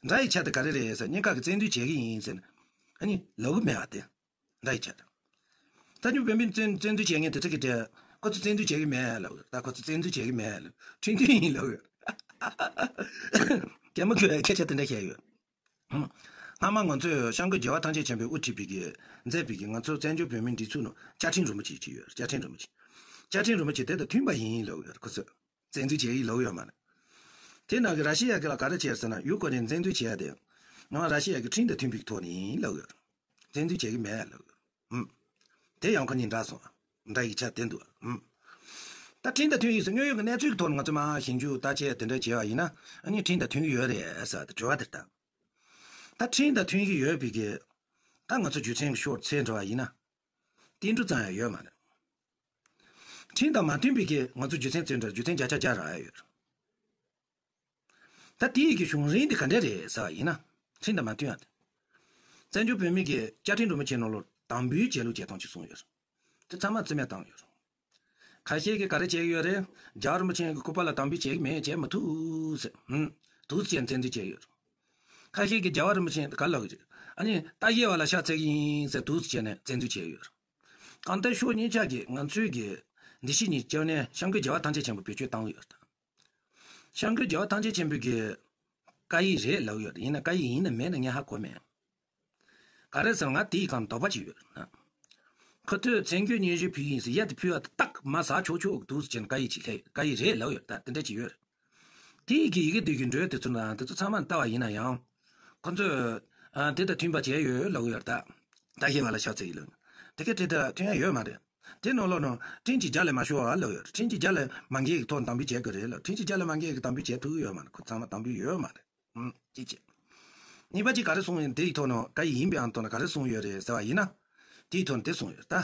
འདྲ་ཡི་ཆ་དེ་ག་རེ་རེད་ཟེར། གཉིས་ཀ་གི་བཙན་འཛུལ་བྱེད་ཀྱི་ཡིན་ཟེར་ནས་ཨ་ནི་ལབ་གི་མེད་པ་དེ་འདྲ་ཡི་ཆ་དེ། ད་ནི་བོད་མི་བཙན་བཙན་འཛུལ་བྱེད་མཁན་དེ་ཚོ་གི་དེ་ཁོ་ཚོ་བཙན་འཛུལ་བྱེད་ཀྱི་མེད་ལབ་ཡོད། ད་ཁོ་ཚོ་བཙན་འཛུལ་བྱེད་ཀྱི་མེད་ལབ། ཁྲིམས་མཐུན་ཡིན་ལབ་ཡོད། རྒན་མོ་ཁྱོད་སྐད་ཆ་དེ་འདྲ་བཤད་ཡོད། སྔ་མ་ང་ཚོས་སྐྱབས་མགོན་རྒྱལ་བ་ཐམས་ཅད་མཁྱེན་པས་དབུ་ཁྲིད་པའི་གི་མཛད་པའི་གི་ང་ཚོ་བཙན་བྱོལ་བོད་མིའི་སྒྲིག་འཛུགས་ནང་བཅའ་ཁྲིམས་རིན་པོ་ཆེ་ཅིག་ཡོད། བཅའ་ཁྲིམས་རིན་པོ་ཆེ། བཅའ་ཁྲིམས་རིན་པོ་ཆེ་དེ་དང་མཐུན་པ་ཡིན་ལབ་ཡོད། ཁོ་ཚོས་བཙན་འཛུལ་བྱེད་ཀྱི་ལབ་ཡོད་མ་རེད། དེ་ནང་གི་ར་ཤི་ཡ་གི་ལ་ག་རེ་བྱས་ཟེར་ན་ཡུ་ཀེ་རེན་བཙན་འཛུལ་བྱས་ཏེ། ང་ར་ཤི་ཡ་གི་ཁྲིམས་དང་མཐུན་པའི་ཐོག་ནས་ཡིན་ལབ་ཡོད། བཙན་འཛུལ་བྱེད་ཀྱི་མེད་ལབ་ཡོད། ཨུམ། དེ་ཡང་ཁོ་གཉིས་འདྲ་སོང་། འདྲ་ཡི་ཆ་དེ་འདུག་ཨུམ། ད་ཁྲིམས་དང་མཐུན་ཡིན་ཟེར་དངོས་ཡོད་ཀྱི་གནས་ཚུལ་གྱི་ཐོག་ནས་ང་ཚོས་མར་ཞིབ་འཇུག་བརྟག་དཔྱད་དེ་འདྲ་བྱས་པ་ཡིན་ན་ཨ་ནི་ཁྲིམས་དང་མཐུན་གྱི་ཡོད་རེད་ཟེར་བ་དེ་དྲི་བ་དེ་ལྟ། ད་ཁྲིམས་དང་མཐུན་གྱི་ཡོད་པའི་གི། ད་ང་ཚོ་རྒྱུ་མཚན་གྱི་ཕྱོགས་ཚད་འགྲོ་བ་ཡིན་ན། ཏིལ་འབྲུ་ཙམ་ཡང་ཡོད་མ་རེད། ཁྲིམས་དང་མ་མཐུན་པའི་གི་ང་ཚོ་རྒྱུ་མཚན་བཙལ་འདྲ་རྒྱུ་མཚན་བརྒྱ་ཆ་བརྒྱ་རག་ཡ་ཡོད་རེད། ད་དེའི་གི་བྱུང་རིམ་དེ་ག་འདྲ་རེད་ཟེར་བ་ཡིན་ན། ཁྲིམས་དང་མ་མཐུན་ཡ་དེ། བཙན་བྱོལ་བོད་མི་གི་བཅའ་ཁྲིམས་རིན་པོ་ཆེ་ནང་ལོགས་དམ་འབུལ་བྱེད་ལུགས་བྱེད་སྟངས་ཅིག་གསུངས་ཡོད་རེད། དེ་ཚང་མ་རྩིས་མེད་བཏང་ཡོད་རེད། ཁ་ཤས་ཀྱིས་ག་རེ་བྱེད་ཀྱི་ཡོད་རེད། རྒྱལ་བ་རིན་པོ་ཆེ་གི་སྐུ་པར་ལ་དམ་འབུལ་བྱེད་ཀྱི་མེད་བྱེད་མི་ཐུབ་ཟེར། ཧུམ། འདུག་སེ་བྱས་བཙན་འཛུལ་བྱས་ཡོད་རེད། ཁ་ཤས་ཀྱིས་རྒྱལ་བ་རིན་པོ་ཆེ་ག་ལབ་ཀྱི་རེད། ཨ་ནི་ལྟ་བཤལ་བ་ལ་ཕྱག་འཚལ་གྱི་ཡིན་ཟེར་འདུག་སེ་བྱས་ནས་བཙན་འཛུལ་བྱས་ཡོད་རེད། གང་ལྟར་ཕྱོགས་གཉིས་ཆ་གིས་ང་ཚོའི་གི་འདི་ཕྱི་གཉིས་ཀྱི་ནས་སྐྱབས་མགོན་རྒྱལ་བ་ཐམས་ཅད་མཁྱེན་པ་བེད་སྤྱོད་བཏང་ཡོད་རེད། སྐྱབས་མགོན་རྒྱལ་བ་ཐམས་ཅད་མཁྱེན་པའི་གི་བཀའ་ཡིག་རེད་ལབ་ཡོད་རེད། ཡིན་ན་བཀའ་ཡིག་ཡིན་ནམ་མིན་ནམ་ངས་ཧ་གོ་མེད། ག་རེ་ཟེར་ན་ང་དེའི་སྒང་དོགས་པ་ཅིག་ཡོད་ན། ཁོ་ཚོས་མཚན་བརྗོད་སྙན་ཞུ་ཕུལ་ཡིན་ཟེར་ཡ་དེ་ཕུལ་བ་དེ་ཏག་མ་ཟ་ཆོག་ཆོག་འདུག་སེ་བྱས་ནས་བཀའ་ཡིག་ཅིག་སླེབས་བཀའ་ཡིག་རེད་ལབ་ཡོད། ད་དེ་འདྲ་ཅིག་ཡོད་རེད། དེའི་གི་ཡི་གེ་དེ་གི་འགྲོས་དེ་ཚོ་ན་དེ་ཚོ་ཚང་མ་ལྟ་བ་ཡིན་ན་ཡང་། ཁོ་ཚོས་ཨ་དེ་དང་མཐུན་པ་བྱས་ཡོད་ལབ་ཡོད་ད། ད་ཤེས་པ་ལ་ཤ་ཚ་ཡིན་ལབ། དེ་ག་དེ་དང་མཐུན་ཡ་ཡོད་མ་རེད། དེ་ནང་ལོགས་ནང་ཁྲིམས་ཀྱི་རྒྱ་ལས་མ་ཤོར་བ་ལབ་ཡོད། ཁྲིམས་ཀྱི་རྒྱ་ལས་མ་འགལ་གྱི་ཐོག་དམ་འབུལ་བྱས་དགོས་རེད་ལབ། ཁྲིམས་ཀྱི་རྒྱ་ལས་མ་འགལ་གྱི་དམ་འབུལ་བྱས་ཐུབ་ཀྱི་ཡོད་མ་རེད། ཁོ་ཚང་མ་དམ་འབུལ་ཡོད་མ་རེད། ཨུམ་ཅི་བྱེད། གཉིས་པ་གཅིག་ག་རེ་གསུངས་ཡོད་དེའི་ཐོག་ནང་བཀའ་ཡིག་ཡིན་པའི་ཨང་ཐོག་ན་ག་རེ་གསུངས་ཡོད་རེད་ཟེར་བ་ཡིན་ན། དེའི་ཐོག་ནས་དེ་གསུངས་ཡོད་ད།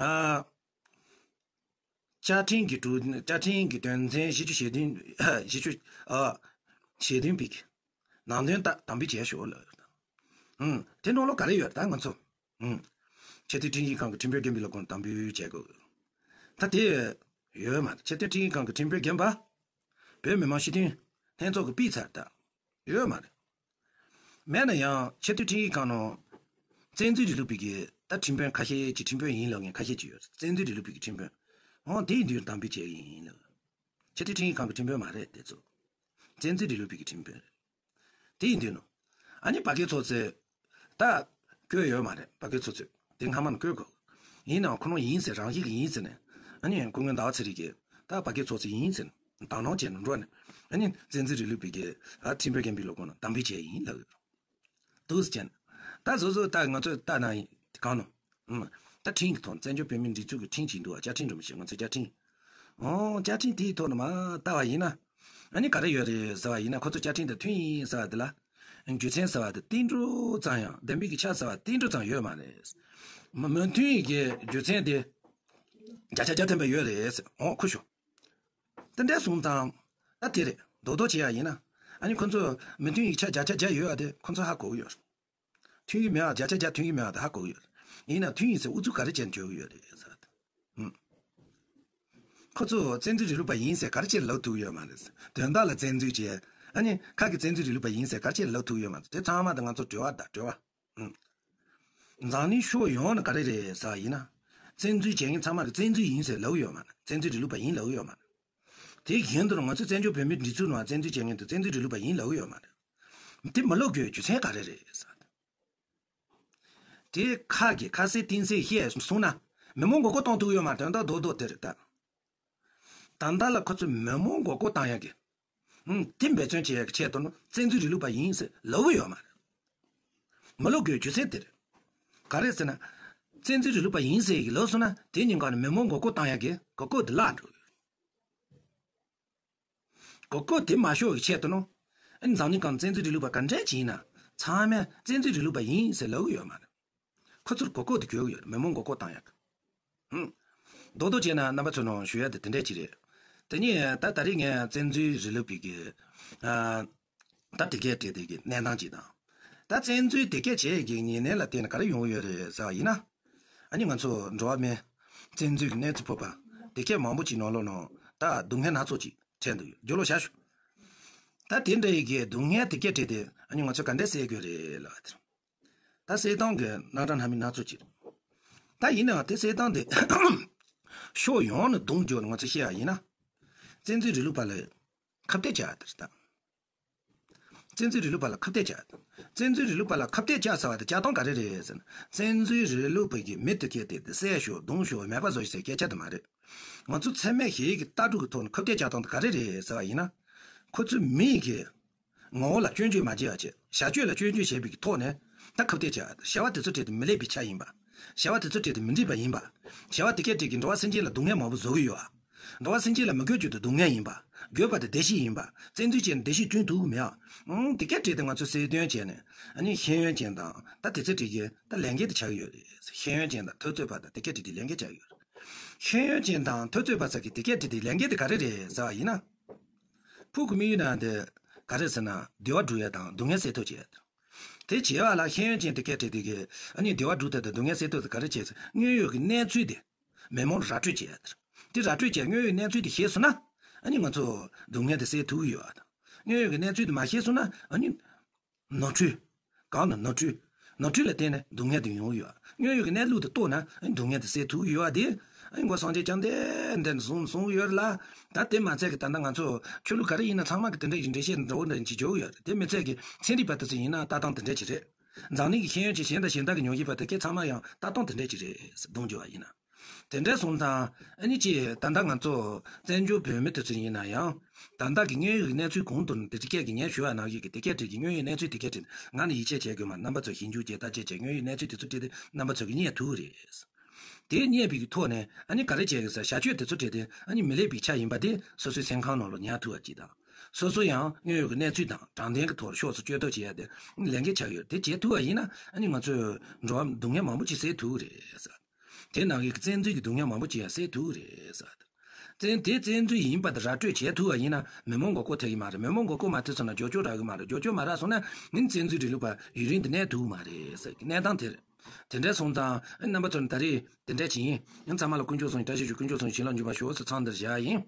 ཨ། བཅའ་ཁྲིམས་ཀྱི་གྲོས་བཅའ་ཁྲིམས་ཀྱི་དོན་ཚན་བཞི་བཅུ་ཞེ་བདུན་བཞི་བཅུ་ཨ་ཞེ་བདུན་པའི་ནང་དོན་ལྟར་དམ་འབུལ་བྱས་ཆོག་ལ། ཨང་། དེ་ནང་ལོགས་ག་རེ་ཡོད་ད་ང་ཚོ། ཨང་། ཆེས་མཐོའི་ཁྲིམས་ཞིབ་ཁང་གི་ཁྲིམས་དཔོན་རྒན་པའི་སློབ་དཔོན་དམ་འབུལ་བྱས་དགོས། ད་དེ་ཡོད་མ་རེད། ཆེས་མཐོའི་ཁྲིམས་ཞིབ་ཁང་གི་ཁྲིམས་དཔོན་རྒན་པ་བོད་མི་མང་སྤྱི་འཐུས་ལྷན་ཚོགས་ཀྱི་ཕུད་ཚར་ད། ཡོད་མ་རེད། མེད་ན་ཡང་ཆེས་མཐོའི་ཁྲིམས་ཞིབ་ཁང་ནང་བཙན་འཛུལ་རིང་ལུགས་པའི་གི་ད་ཁྲིམས་དཔོན་ཁ་ཤས་ཀྱི་ཁྲིམས་དཔོན་ཡིན་ལབ་མཁན་ཁ་ཤས་ཀྱི་ཡོད། བཙན་འཛུལ་རིང་ལུགས་པའི་གི་ཁྲིམས་དཔོན། འོ་དེ་ཡིན་དུས་དམ་འབུལ་བྱས་ཡིན་ལབ། ཆེས་མཐོའི་ཁྲིམས་ཞིབ་ཁང་གི་ཁྲིམས་དཔོན་མ་རེད་དེ་ཚོ། བཙན་འཛུལ་རིང་ལུགས་པའི་གི་ཁྲིམས་དཔོན་རེད། དེ་ཡིན་དུས་ནོ། ཨ་ནི་ཕ་གིའི་ཚོགས་གཙོས། ད། བསྐོས་ཡོད་མ་རེད་ཕ་གིའི་ཚོགས་གཙོས། དེ་སྔ་མ་ནས་བསྐོས་དགོས། ཡིན་ནའང་ཁོ་རང་ཡིན་ཟེར་རང་བཞིན་གྱི་ཡིན་ཟེར་ནས། ཨ་ནི་སྐུ་ངོ་ཟླ་བ་ཚེ་རིང་གིས་ད་ཕ་གིའི་ཚོགས་གཙོ་ཡིན་ཟེར་ནས་དང་བླངས་བྱས་ནས་འགྲོ་ནས། ཨ་ནི་བཙན་འཛུལ་རིང་ལུགས་པའི་གི་ཨ་ཁྲིམས་དཔོན་རྒན་པའི་སློབ་དཔོན་ལ་དམ་འབུལ་བྱས་ཡིན་ལབ་ཡོད། འདུག་སེ་བྱས་ནས། ད་སོ་སོ་ད་ང་ཚོས་ལྟ་ན་ཡིན་གང་ནོ། ཨུམ། ད་ཁྲིམས་ཀྱི་ཐོག་བཙན་བྱོལ་བོད་མིའི་སྒྲིག་འཛུགས་ཀྱི་ཁྲིམས་ཅིག་འདུག་བ། བཅའ་ཁྲིམས་འགྲོ་མི་ཤེས་ང་ཚོ་བཅའ་ཁྲིམས། ཨོ་བཅའ་ཁྲིམས་དེའི་ཐོག་ནས་མར་ལྟ་བ་ཡིན་ན། ཨ་ནི་ག་རེ་ཡོད་རེད་ཟེར་བ་ཡིན་ན་ཁོ་ཚོ་བཅའ་ཁྲིམས་དང་མཐུན་ཡིན་ཟེར་བ་དེ་ལ། རྒྱུ་མཚན་ཟེར་བ་དེ་ཏིལ་འབྲུ་ཙམ་ཡང་ལྡན་པའི་གི་ཆ་ཟེར་བ་ཏིལ་འབྲུ་ཙམ་ཡོད་མ་རེད། མི་མི་མཐུན་ཡིན་གྱི་རྒྱུ་མཚན་དེ། བརྒྱ་ཆ་བརྒྱ་ལྡན་པ་ཡོད་རེད་ཟེར་ཨོ་ཁུ་ཤོ། དེ་འདྲ་སོང་ཙང་། ད་དེ་རེད་རྡོག་རྡོག་བྱེད་ཡ་ཡིན་ན། ཨ་ནི་ཁོ་ཚོ་མི་མཐུན་ཡིག་ཆ་བརྒྱ་ཆ་བརྒྱ་ཡོད་ཨ་དེ་ཁོ་ཚོ་ཧ་གོ་གི་ཡོད། མཐུན་གྱི་མེད་པ་བརྒྱ་ཆ་བརྒྱ་མཐུན་གྱི་མེད་པ་དེ་ཧ་གོ་གི་ཡོད། ཡིན་ན་མཐུན་ཡིན་ཟེར་ཨུ་ཚུགས་ག་རེ་བྱས་ནས་བརྗོད་ཀྱི་ཡོད་རེད་ཟེར་བ་དེ། ཧུམ། ཁོ་ཚོ་བཙན་འཛུལ་རིང་ལུགས་པ་ཡིན་ཟེར་ག་རེ་བྱས་ནས་ལབ་ཐུབ་ཀྱི་ཡོད་མ་རེད། དོན་དག་ལ་བཙན་འཛུལ་བྱས། ཨ་ནི་ཁ་གི་བཙན་འཛུལ་རིང་ལུགས་པ་ཡིན་ཟེར་ག་རེ་བྱས་ནས་ལབ་ཐུབ་ཀྱི་ཡོད་མ་རེད། དེ་ཚང་མ་དེ་ང་ཚོ་འབྲེལ་བ་དང་འབྲེལ་བ། ཧུམ། འཛམ་གླིང་ཕྱོགས་ཡོངས་ནས་ག་རེ་རེད་ཟེར་བ་ཡིན་ན། བཙན་འཛུལ་བྱེད་མཁན་ཚང་མ་གི་བཙན་འཛུལ་ཡིན་ཟེར་ལབ་ཀྱི་ཡོད་མ་རེད། བཙན་འཛུལ་རིང་ལུགས་པ་ཡིན་ལབ་ཀྱི་ཡོད་མ་རེད། དེ་བཞིན་དུ་ང་ཚོ་བཙན་བྱོལ་བོད་མིའི་སྒྲིག་འཛུགས་ནང་བཙན་འཛུལ་བྱེད་མཁན་དེ་བཙན་འཛུལ་རིང་ལུགས་པ་ཡིན་ལབ་ཀྱི་ཡོད་མ་རེད། དེ་མི་ལབ་དགོས་རྒྱུ་མཚན་ག་རེ་རེད་ཟེར། དེ་ཁ་གི་ཁ་གསལ་གཏིང་གསལ་བཤད་སོང་ན་མི་མང་མགོ་སྐོར་གཏོང་ཐུབ་ཡོད་མ་རེད། དོན་དག་རྡོག་རྡོག་དེ་རེད་ད། ད་ལྟ་ལ་ཁོ་ཚོས་མི་མང་མགོ་སྐོར་བཏང་ཡག་གི། ཧུམ། དེ་འབད་བརྩོན་བྱེད་ཡག་གི་ཆེད་དུ་ནི་བཙན་འཛུལ་རིང་ལུགས་པ་ཡིན་ཟེར་ལབ་ཀྱི་ཡོད་མ་རེད། མི་ལོ་དགུའི་རྒྱུ་མཚན་དེ་རེད། ག་རེ་ཟེར་ན། བཙན་འཛུལ་རིང་ལུགས་པ་ཡིན་ཟེར་གི་ལབ་སོང་ན་དེ་ཉིན་གང་ནས་མི་མང་མགོ་སྐོར་བཏང་ཡག་གི་གོ་སྐབས་དེ་བརླག་འགྲོ་གི་ཡོད། གོ་སྐབས་དེ་མ་ཤོར་བའི་ཆེད་དུ་ནོ། ཨ་ནི་འཛམ་གླིང་སྒང་བཙན་འཛུལ་རིང་ལུགས་པ་ག་འདྲས་ཅིག་ཡིན་ན་ཚང་མས་བཙན་འཛུལ་རིང་ལུགས་པ་ཡིན་ཟེར་ལབ་གི་ཡོད་མ་རེད། ཁོ་ཚོར་གོ་སྐབས་དེ་གྱོད་གི་ཡོད་རེད། མི་མང་མགོ་སྐོར་བཏང་ཡག་གི། ཧུམ། རྡོག་རྡོག་བྱས་ན་རྣམ་པ་ཚོ་ནང་ཞུ་ཡ་དེ་དེ་འདྲས་ཅིག་རེད། དེ་ནས་ད་ད་རེས་ངས་བཙན་འཛུལ་རིང་ལུགས་པའི་གི། ཨ། ད་དེ་གས་བྲིས་དེ་གི་གནས་སྟངས་ཅིག་དང་། ད་བཙན་འཛུལ་དེ་གས་བྱས་ཀྱི་ཉེ་གནས་ལ་བརྟེན་ནས་ག་རེ་ཡོང་གི་ཡོད་རེད་ཟེར་བ་ཡིན་ན། ཨ་ནི་ང་ཚོ་འགྲོ་བ་མིའི་བཙན་འཛུལ་གྱི་གནས་ཚུལ་ཕོག་པ་དེ་གས་མང་པོ་ཅིག་ནང་ལོགས་ནང་ད་སྡུག་བསྔལ་སྣ་ཚོགས་ཅིག་འཕྲད་འདུག་ཡོད། རྒྱུ་ལོ་བྱ་ཞུ། ད་དེ་འདྲ་ཡི་གི་སྡུག་བསྔལ་དེ་གས་བྲིས་ཏེ་ཨ་ནི་ང་ཚོ་ག་འདྲས་སེལ་དགོས་རེད་ལབ་པ་དེ། ད་སེལ་སྟངས་ཀྱི་རྣམ་གྲངས་སྣ་མིན་སྣ་ཚོགས་ཅིག། ད་ཡིན་ནའང་དེ་སེལ་སྟངས་དེ་ཕྱོགས་ཡོངས་ནས་གདོང་བསྒྱུར་ནས་ང་ཚོ་བཤད་ཡ་ཡིན་ན། བཙན་འཛུལ་རིང་ལུགས་པ་ལ་ཁ་གཏད་བཅག་ཡ་དེ་རེད་ད། བཙན་འཛུལ་རིང་ལུགས་པ་ལ་ཁ་གཏད་བཅག་ཡ། བཙན་འཛུལ་རིང་ལུགས་པ་ལ་ཁ་གཏད་བཅག་ཟེར་བ་དེ་བཅག་སྟངས་ག་རེ་རེད་ཟེར་ན། བཙན་འཛུལ་རིང་ལུགས་པ་གི་མི་དེ་གས་དེ་དེ་བསད་ཤོག་རྡུང་ཤོག་མེད་པ་བཟོ་ཤོག་ཟེར་སྐད་ཆ་དེ་མ་རེད། ང་ཚོ་འཚེ་མེད་ཞི་བའི་གི་ལྟ་གྲུབ་ཀྱི་ཐོག་ནས་ཁ་གཏད་བཅག་སྟངས་དེ་ག་རེ་རེད་ཟེར་བ་ཡིན་ན། ཁོ་ཚོའི་མི་གི་ངོ་བོ་ལ་སྐྱོན་བརྗོད་མ་བྱེད་པ་བྱས། བྱ་སྤྱོད་ལ་སྐྱོན་བརྗོད་བྱས་པའི་གི་ཐོག་ནས་ད་ཁ་གཏད་བཅག་ཡ། བྱ་བ་དེ་ཚོ་བྲིས་ཏེ་མི་ལེགས་པའི་ཆ་ཡིན་པ། བྱ་བ་དེ་ཚོ་བྲིས་ཏེ་མི་འགྲིག་པ་ཡིན་པ། བྱ་བ་དེ་གས་བྲིས་ཀྱིས་འགྲོ་བ་སེམས་ཅན་ལ་སྡུག་བསྔལ་མང་པོ་བཟོ་གི་ཡོད་ཨ། འགྲོ་བ་སེམས་ཅན་ལ་མི་དགོས་རྒྱུ་དེ་སྡུག་བསྔལ་ཡིན་པ། དགོས་པ་དེ་བདེ་སྐྱིད་ཡིན་པ། བཙན་འཛུལ་བྱས་ནས་བདེ་སྐྱིད་བསྐྲུན་ཐུབ་ཀྱི་མེད་ཨ། ཨང་། དེ་གས་བྲིས་ཏེ་ང་ཚོས་གསལ་སྟོན་བྱས་ནས་ཨ་ནི་ཤེས་ཡོན་ཅན་དང་ད་དེ་ཚོ་བྲིས་ཀྱིས་ད་ལས་འགན་དེ་ཆགས་ཀྱི་ཡོད་རེད། ཤེས་ཡོན་ཅན་དང་འཐབ་རྩོད་པ་དང་དེ་གས་བྲིས་ཏེ་ལས་འགན་ཆགས་ཀྱི་ཡོད་རེད། ཤེས་ཡོན་ཅན་དང་འཐབ་རྩོད་པ་ཚོ་གིས་དེ་གས་བྲིས་ཏེ་ལས་འགན་དེ་ག་རེ་རེད་ཟེར་བ་ཡིན་ན། ཕུགས་ཀྱི་དམིགས་ཡུལ་ནང་དེ་ག་རེ་ཟེར་ན་བདེ་བ་སྒྲུབ་ཡ་དང་སྡུག་བསྔལ་སེལ་ཐབས་བྱེད་ཡ་དང་། དེ་བྱེད་པ་ལ་ཤེས་ཡོན་ཅན་དེ་གས་བྲིས་དེ་གས་ཨ་ནི་བདེ་བ་སྒྲུབ་ཐབས་དང་སྡུག་བསྔལ་སེལ་ཐབས་དེ་ག་རེ་བྱེད་ཟེར། དངོས་ཡོད་ཀྱི་གནས་ཚུལ་དེ་མི་མང་ལ་ར་སྤྲོད་བྱེད་ཡ་དེ་རེད། དེ་ར་སྤྲོད་བྱས་དངོས་ཡོད་གནས་ཚུལ་དེ་ཤེས་སོང་ན་ཨ་ནི་ང་ཚོ་སྡུག་བསྔལ་དེ་སེལ་ཐུབ་ཀྱི་ཡོད་ཨ་དང་། དངོས་ཡོད་ཀྱི་གནས་ཚུལ་དེ་མ་ཤེས་སོང་ན་ཨ་ནི་ནོར་འཁྲུལ། གང་ན་ནོར་འཁྲུལ། ནོར་འཁྲུལ་ལ་བརྟེན་ནས་སྡུག་བསྔལ་དེ་ཡོང་གི་ཡོད། དངོས་ཡོད་ཀྱི་གནས་ལུགས་དེ་རྟོགས་ན་སྡུག་བསྔལ་དེ་སེལ་ཐུབ་ཀྱི་ཡོད་པ་དེ། ཨ་ནི་མགོ་སངས་རྒྱས་བཅོམ་ལྡན་འདས་གསུངས་གསུངས་ཡོད་ལ། ད་དེ་མ་ཚད་ཀྱི་ད་ལྟ་ང་ཚོ་ཆོས་ལུགས་ག་རེ་ཡིན་ན་ཚང་མ་གི་དེ་འདྲ་ཡི་འགྲེལ་བཤད་འདྲ་བོ་འདྲ་ཅིག་བརྗོད་ཀྱི་ཡོད་རེད། དེ་མི་ཚད་ཀྱི་ཚན་རིག་པ་དེ་ཚོ་ཡིན་ན་ལྟ་སྟངས་དེ་འདྲ་ཅིག་རེད། འཛམ་གླིང་གི་ཤེས་ཡོན་ཅན་གཞན་དང་གཞན་དག་གི་ཉམས་ཞིབ་པ་དེ་གས་ཚང་མ་ཡང་ལྟ་སྟངས་དེ་འདྲ་ཅིག་རེད་གསུངས་བྱུང་བ་ཡིན་ན། དེ་འདྲ་སོང་ཙང་ཨ་ནི་ཅི་ད་ལྟ་ང་ཚོ་བཙན་བྱོལ་བོད་མི་དེ་ཚོ་ཡིན་ན་ཡང་། ད་ལྟ་གི་དངོས་ཡོད་ཀྱི་གནས་ཚུལ་གོང་དུ་དེ་སྐད་ཀྱི་ངས་ཞུ་བ་ནང་བཞིན་གྱི་དེ་སྐད་བྲིས་ཀྱི་དངོས་ཡོད་གནས་ཚུལ་དེ་སྐད་བྲིས་ང་ནི་ཡིད་ཆེས་བྱེད་དགོས་མ་རྣམ་པ་ཚོ་ཞིབ་འཇུག་བྱས་བརྟག་དཔྱད་བྱས་དངོས་ཡོད་གནས་ཚུལ་དེ་ཚོ་བྲིས་ཏེ་རྣམ་པ་ཚོ་གིས་རྙེད་ཐུབ་ཀྱི་རེད། དེ་རྙེད་པའི་གི་ཐོག་ནས་ཨ་ནི་ག་རེ་བྱས་ཀྱི་ཟེར་བྱ་སྤྱོད་དེ་ཚོ་བྲིས་ཏེ་ཨ་ནི་མི་ལེགས་པའི་ཆ་ཡིན་པ་དེ་སོ་སོའི་སེམས་ཁམས་ནང་ལ་ཉར་ཐུབ་པ་ཅིག་དང་། སོ་སོ་ཡང་དངོས་ཡོད་ཀྱི་གནས་ཚུལ་དང་དྲང་བདེན་གྱི་ཐོག་ཕྱོགས་སུ་བསྐྱོད་ཐབས་བྱེད་ཡ་དེ་ལས་འགན་ཆགས་ཡོད། དེ་བྱེད་ཐུབ་པ་ཡིན་ན་ཨ་ནི་ང་ཚོས་འགྲོ་བ་སྡུག་བསྔལ་མང་པོ་ཅིག་སེལ་ཐུབ་ཀྱི་རེད་ཟེར། དེ་ནང་གི་བཙན་འཛུལ་གྱི་སྡུག་བསྔལ་མང་པོ་ཅིག་ཡང་སེལ་ཐུབ་ཀྱི་རེད་ཟེར། བཙན་དེ་བཙན་འཛུལ་ཡིན་པ་དེ་ར་སྤྲོད་བྱེད་ཐུབ་པ་ཡིན་ན་མི་མང་མགོ་སྐོར་ཐེབས་ཀྱི་མ་རེད། མི་མང་མགོ་སྐོར་མ་ཐེབས་སོང་ན་ཇོ་ཇོ་རག་གི་མ་རེད། ཇོ་ཇོ་མ་རག་སོང་ན་ནི་བཙན་འཛུལ་རིང་ལུགས་པ་ཡུན་རིང་དུ་གནས་ཐུབ་ཀྱི་མ་རེད་ཟེར་གྱི་གནས་སྟངས་དེ་རེད། དེ་འདྲ་སོང་ཙང་རྣམ་པ་ཚོ་ནི་ད་རེས་དེ་འདྲ་ཅིག་ཡིན། ཚང་མ་ལ་དཀོན་མཆོག་གསུམ་གྱི་བཀྲ་ཤིས་ཤོག་དཀོན་མཆོག་གསུམ་གྱི་བྱིན་རླབས་འཇུག་པར་ཤོག་ཟེར་མཚམས་འདིར་བཞག་ཡིན།